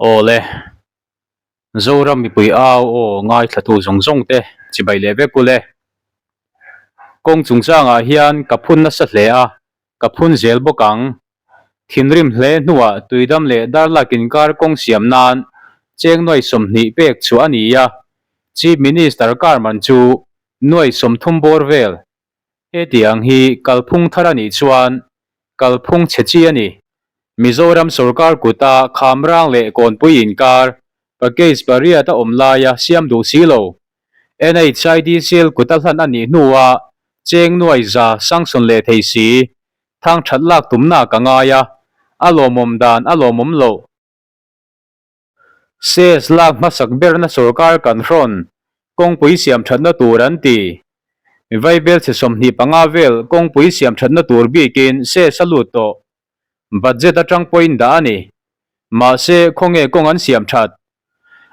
Awle, Zoram mipui au aw ngaithlatu zawng zawng te chibai leh vek ule. Kawng chungchangah hian ka phun nasa hle a, ka phun zel bawk ang. Thinrim hle hnuah Tuidam leh Darlak inkar kawng siam nan cheng nuai 20 pek chhuah a ni a, Chief Minister car man chu nuai 30 bawr vel. Hetiang hi kalphung thar a nih chuan kalphung chhe chi a ni. Mizoram sorkar kuta Khamrang leh Kawnpui inkar package pariat a awm laia siam duh si lo. NHIDCL kuta hlan a nih hnua cheng nuai za sanction leh thei si thang that lak tumna ka ngai a, a lawmawm dan a lawmawm loh. Cess lak hmasak berna sorkar kan hrawn kawngpui siam thatna tur an ti. Vaibel chhe 25 vel kawngpui siam thatna tur bikin cess a lut tawh. Budget atang pawhin dah a ni. Mahse, khawnge kawng an siam that?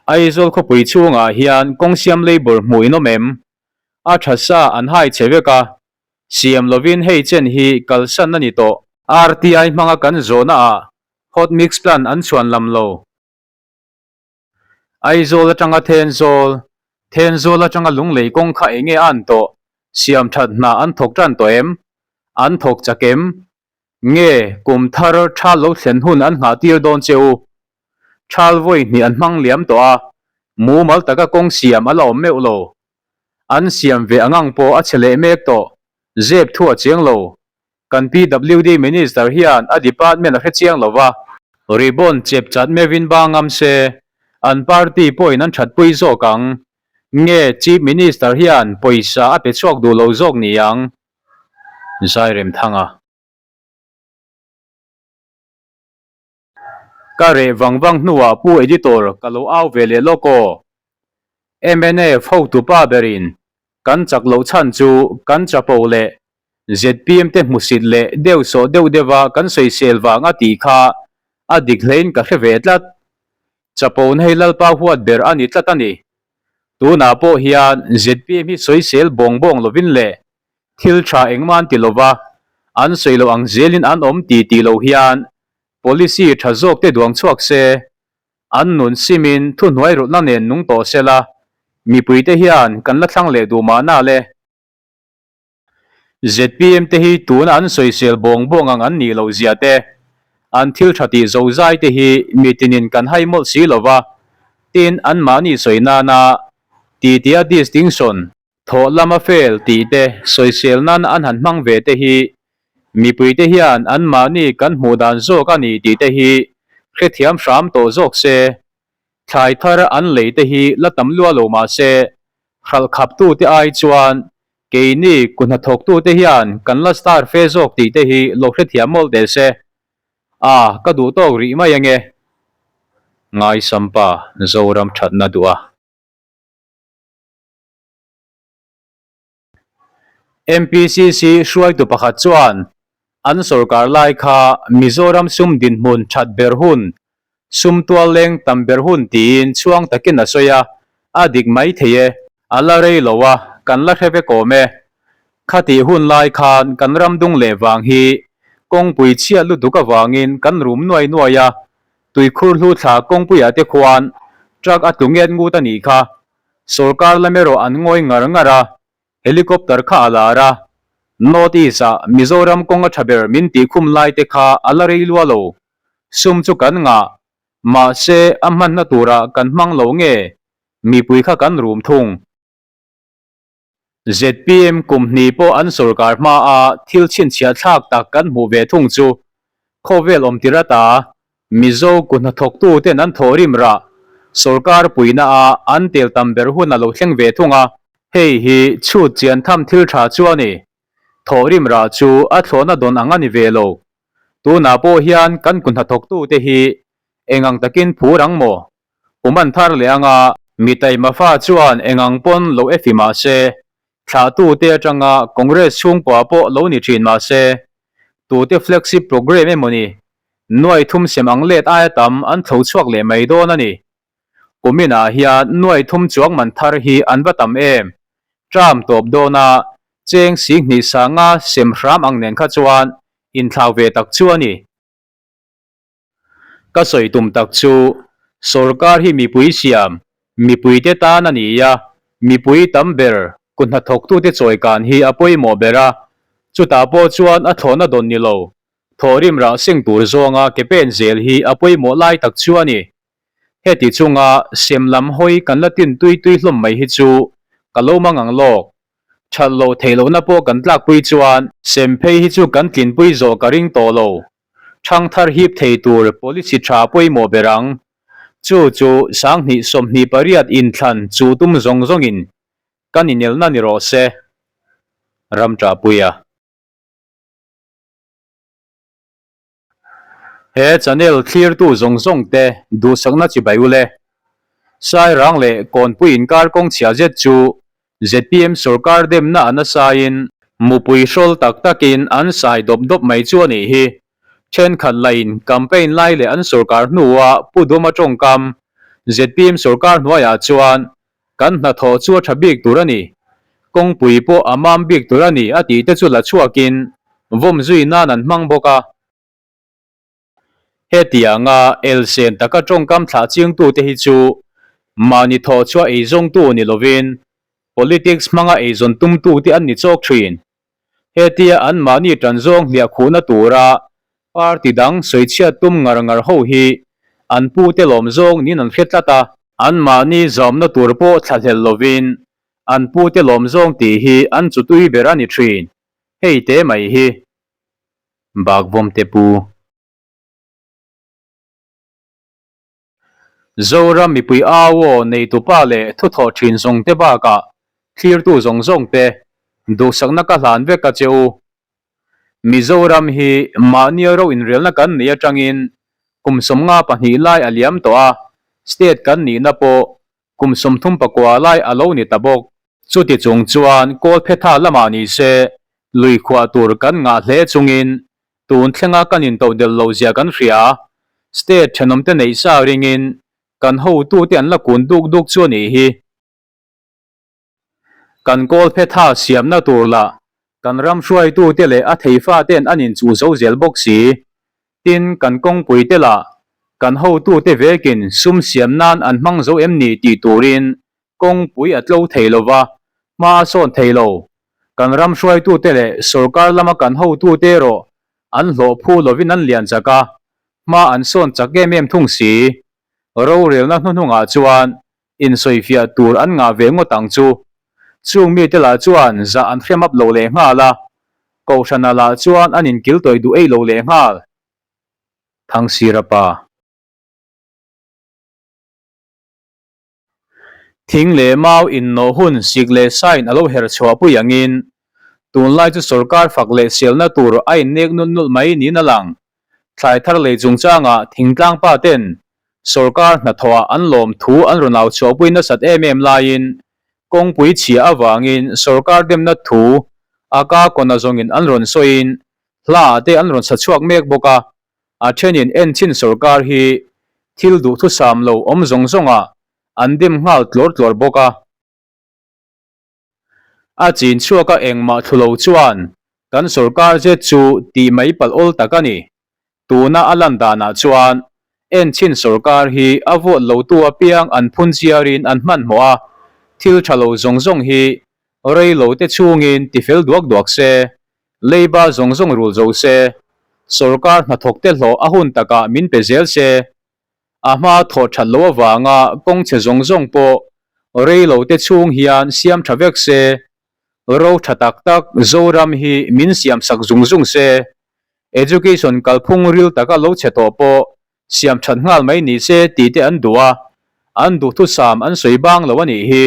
Aizawl khawpui chhungah hian kawng siam labour hmuh in awm em? A tha sa an hai che vek a, siam lovin hei chen hi kalsan a ni tawh. RTI hmanga kan zawhna ah Hot mix plan an chhuan lam lo. Aizawl atanga Thenzawl, Thenzawl atanga Lunglei kawng kha enge a an tawh? Siam that hna an thawk tan tawh em? An thawk chak em? Nge kum thar thal lo thlen hun an nghah tir dawn che u? Thal vawi hnih an hmang liam tawh a, mumal taka kawng siam a la awm meuh lo. An siam ve angang pawh a chhe leh mek tawh, zep thu a chiang lo. Kan PWD Minister hian a department a hre chiang lo va. Ribbon chep chat meuhin ba ngam se, an party pawhin an thatpui zawk ang. Nge Chief Minister hian pawisa a pe chhuak duh lo zawk ni ang? Zairemthanga. Ka reh vang vang hnuah Pu Editor ka lo au ve leh lawk aw. Mnf hotupa berin kan chak loh chhan chu kan chapo leh zpm te hmusit leh deuh sawh deuh deuha kan sawisel vang a tih kha a dik hlein ka hre ve tlat. Chapona hi Lalpa huat ber a ni tlat a ni. Tunah pawh hian zpm hi sawisel bawng bawng lovin leh thil tha engmah an ti lova, an sawi loh ang zelin an awm ti tih loh hian policy tha zawk te duang chhuak se, an nun simin thuhnuai rulhna nen nung tawh sela, mipuite hian kan la thlang leh duh mahna le. Zpm te hi tuna an sawisel bawng bawng ang an nih loh zia te, an thil tha tih zo zai te hi mi tinin kan hai mawlh si lo va, tin anmahni sawi nana titia distinction, thawh lama fail tih te sawisel nana an han hmang ve te hi mipui te hian anmahni kan hmuh dan zawk a ni tih te hi hrethiam hram tawh zawk se. Thlai thar an lei te hi la tam lua lo mah se, hralh khaptute ai chuan keini ku hnathawktute hian kan la star fe zawk tih te hi lo hrethiam mawlh teh se. A, ka duh tawk rih mai ange. Ngaisampa Zoram thatna duh a. MPCC hruaitu pakhat chuan an sorkar lai kha Mizoram sum dinhmun that ber hun, sum tual leng tam ber hun tiin chhuang takin a sawi a, a dik mai thei e. A la rei lo a, kan la hre vek awm e. Khatih hun lai khan kan ram dung leh vang hi kawngpui chhiat lutuk avangin kan rum nuai nuai a, tuikhur hlu thla kawngpuiah te khuan truck a tlu nget ngut a nih kha. Sorkar lam erawh an ngawi ngar ngar a, helicopter kha a lar a, North East ah Mizoram kawng a tha ber min tih khum lai te kha a la rei lua lo. Sum chu kan ngah, mahse a hmanna turah kan hmang lo nge mipui kha kan rum thung. Zpm kum hnih pawh an sorkar hma a thil chhinchhiah thlak tak kan hmuh ve thung chu khawvel awm tir ata Mizo kuhnathawktu ten an thawh rim rah sorkar puihna a an tel tam ber hun a lo thleng ve thung a, hei hi chhut chian tham thil tha chu a ni. Thawh rim rah chu a thlawhna dawn ang a ni ve lo. Tunah pawh hian kan kuhnathawktu te hi eng ang takin phur ang maw? Kum an thar leh anga mi taima fa chuan eng ang pawn lo e fi mah se, thlahtute atanga Congress chhungkua pawh lo ni thin mah se, tute flagship programme emaw ni, nuai thum sem ang let aia tam an thlo chhuak leh mai dawn a ni. Kuminah hian nuai thum chuang man thar hi an va tam em? Term tawp dawna cheng 20 sanga sem hram ang nen kha chuan inthlau ve tak chu a ni. Ka sawi tum tak chu, Sorkar hi mipui siam, mipuite tan a ni a, mipui tam ber kuthnathawktute chawikan hi a pawimawh ber a, chutah pawh chuan a thlawhna dawn ni lo, thawhrim rah seng tur zawnga ke pen zel hi a pawimawh lai tak chu a ni. Heti chunga sem lam hawi kan la tin tui tui hlawm mai hi chu ka lo mang ang lawk. That loh theih lohna pawh kan tlakpui chuan sem phei hi chu kan tlinpui zawh ka ring tawh lo. Thangthar hip thei tur policy tha pawimawh ber ang. Chu chu 2028 inthlan chu tum zawng zawngin kan inelna ni rawh se. Ramṭahpuia. He channel thlirtu zawng zawng te duhsakna chibai u le. Sairang leh Kawnpui inkar kawng chhia zet chu zpm sorkar demna a nasaiin mupui hrawl tak takin an sai dawp dawp mai chu a nih hi. Thenkhat lain campaign lai leh an sorkar hnua Pu Duma tawngkam zpm sorkar hnuaiah chuan Kan hnathawh chu a tha bik tur a ni. Kawngpui pawh a mam bik tur a ni a tih te chu la chhuakin vawm zui nan an hmang bawk a. Hetianga elsen taka tawngkam thlah chiangtute hi chu mahni thawh chhuah eizawngtu ni lovin politics hmanga eizawn tumtute an ni chawk thin. Hetia anmahni tan zawng hliah khuhna tura party dang sawichhiat tum ngar ngar ho hi an pute lawm zawng niin an hre tlat a. Anmahni zawmna tur pawh thlahlel lovin an pute lawm zawng tih hi an chutui ber a ni thin. Hei te mai hi. Bakvawmte pu. Zoram mipui au aw neitupa leh thuthawh thin zawng te bakah thlirtu zawng zawng te duhsakna ka hlan vek a che u. Mizoram hi mahnia ro inrelna kan neih atangin kum 52 lai a liam tawh a, state kan nihna pawh kum 34 lai a lo ni ta bawk. Chuti chung chuan Kawlphetha lamah ni se lui khuah tur kan ngah hle chungin Tun thlenga kan intodelh lo zia kan hria. State thenawmte neih sa ringin kan hotute an la kun duk duk chu a nih hi. Kan kawlphetha siamna tur lah kan ram hruaitute leh a theifate'n an inchuh zo zel bawk si. Tin, kan kawngpuite lah kan hotute vekin sum siam nan an hmang zo em ni tih turin Kawngpui a tlo thei lo va, hma a sawn thei lo. Kan ram hruaitute leh sorkar lama kan hotute erawh an hlawh phu lovin an lian chak a, hma an sawn chak em em thung si. Rorelna hnuhnungah chuan insawifiah tur an ngah ve ngawt ang chu. Chung mite lah chuan zah an hrem up lo leh nghal a, Kohhrana lah chuan an inkiltawih duh ei lo leh nghal. Thangsira pa. Thing leh mau innawh hun sik leh sain a lo her chhuah pui angin tunlai chu sorkar fak leh sialna tur a innek nulh nulh mai niin a lang. Thlai thar lei chungchangah thingtlang pa ten sorkar hnathawhah an lawm thu an rawn au chhuahpui nasat em em laiin kawngpui chhia avangin sorkar demna thu a ka kawna zawngin an rawn sawiin hla te an rawn sa chhuak mek bawk a. A thenin enchhin sorkar hi thil duhthusam lo awm zawng zawngah an dim nghal tlawr tlawr bawk a. A chin chhuaka engmah thlu lo chuan kan sorkar zet chu tih mai palh awl tak a ni. Tuna a lan danah chuan enchhin sorkar hi a vote lotu apiang an phun chiarin an hmanhmawh a, thil tha lo zawng zawng hi rei lo te chhungin tifel duak duak se. Leiba zawng zawng rul zo se, sorkar hnathawk te hlawh a hun takah min pe zel se, a hma thawh that loh avanga kawng chhe zawng zawng pawh rei lo te chhung hian siam tha vek se, ro tha tak tak Zoram hi min siam sak zung zung se, education kalphung ril taka lo chhe tawh pawh siam that nghal mai ni se tih te an duh a, an duhthusam an sawi bang lo a nih hi.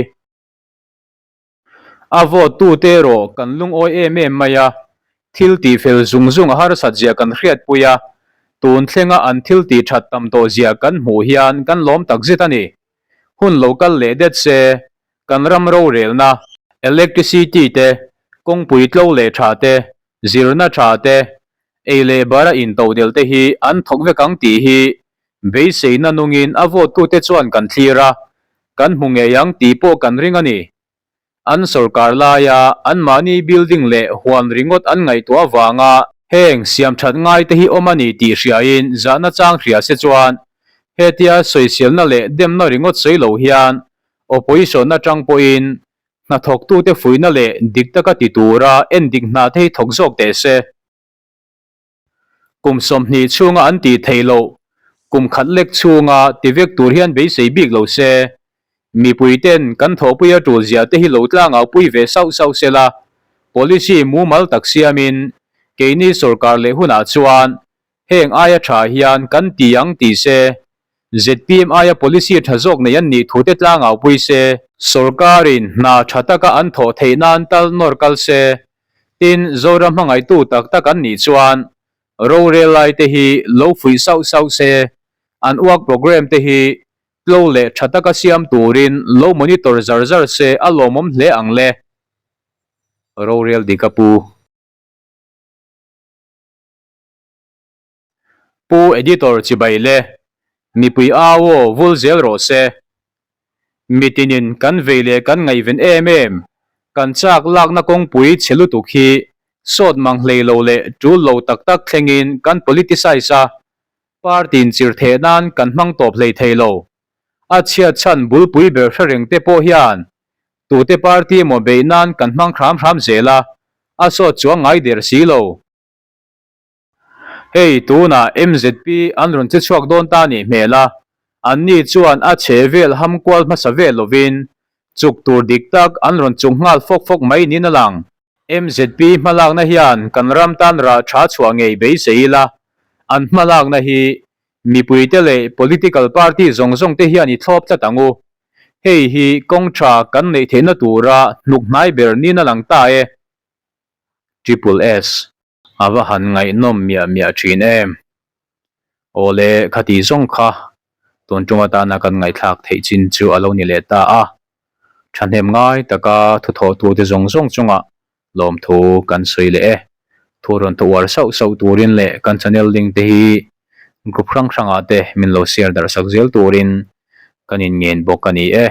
A vote tute erawh kan lungawi em em mai a, thil tih fel zung zung a harsat zia kan hriatpui a, tun thlenga an thil tih that tam tawh zia kan hmuh hian kan lawm tak zet a ni. Hun lo kal leh det se, kan ram rorelna, electricity te, kawngpui tlo leh tha te, zirna tha te, ei leh bara intodelh te hi an thawk vek ang tih hi beiseina nungin a vote tute chuan kan thlir a, kan hmu ngei ang tih pawh kan ring a ni. An sorkar laia anmahni building leh huan ringawt an ngaihtuah avanga heng siam that ngai te hi awm a ni tih hriain zahna chang hria se chuan. Hetia sawiselna leh demna ringawt sawi lo hian opposition atang pawhin hnathawktute fuihna leh dik taka ti tura endik hna te hi thawk zawk teh se. Kum 20 chhunga an tih theih loh, kum khat lek chhunga ti vek tur hian beisei bik lo se. Mipui ten kan thawhpui a tul zia te hi lo tlangau pui ve sauh sauh se la, policy mumal tak siamin keini sorkar leh hunah chuan heng aia tha hian kan ti ang ti se, zpm aia policy tha zawk nei an nih thu te tlangau pui se. Sorkarin hna tha taka an thawh theih nan tal nawr kal se, Tin, Zoram hmangaihtu tak tak an nih chuan rorel lai te hi lo fuih sauh sauh se, an uak programme te hi tlo leh tha taka siam turin lo monitor zar zar se a lawmawm hle ang le. Rorel dik a pu. Pu Editor chibai le, mipui au aw vul zel rawh se. Mitinin kan vei leh kan ngaihven em em, kan chak lakna kawngpui chhe lutuk hi sawt mang hlei lo leh tul lo tak tak thlengin kan politicize a, party in chirh theh nan kan hmang tawp hlei thei lo. A chhiat chhan bulpui ber hre reng te pawh hian tute party emaw beih nan kan hmang hram hram zel a, a sawt chuang ngai der si lo. Hei tunah MZP an rawn che chhuak dawn ta nih hmel a, anni chuan a chhe vel ham kual hmasa vel lovin chuk tur dik tak an rawn chuk nghal fawk fawk mai niin a lang. MZP hmalakna hian kan ram tan rah tha chhuah ngei beisei ila, an hmalakna hi mipuite leh political party zawng zawng te hian i thlawp tlat ang u. Hei hi kawng tha kan neih theihna tura hnuk hnai ber niin a lang ta e. Triple S. A va han ngaihnawm miah miah thin em. Awle khati zawng kha tun tum atana kan ngaihthlak theih chin chu a lo ni leh ta a. Thahnem ngai taka thuthawhtute zawng zawng chungah lawmthu kan sawi leh e. Thu rawn thaw uar sauh sauh turin leh kan channel link te hi group hrang hrangah te min lo share darh sak zel turin kan inngen bawk a ni e.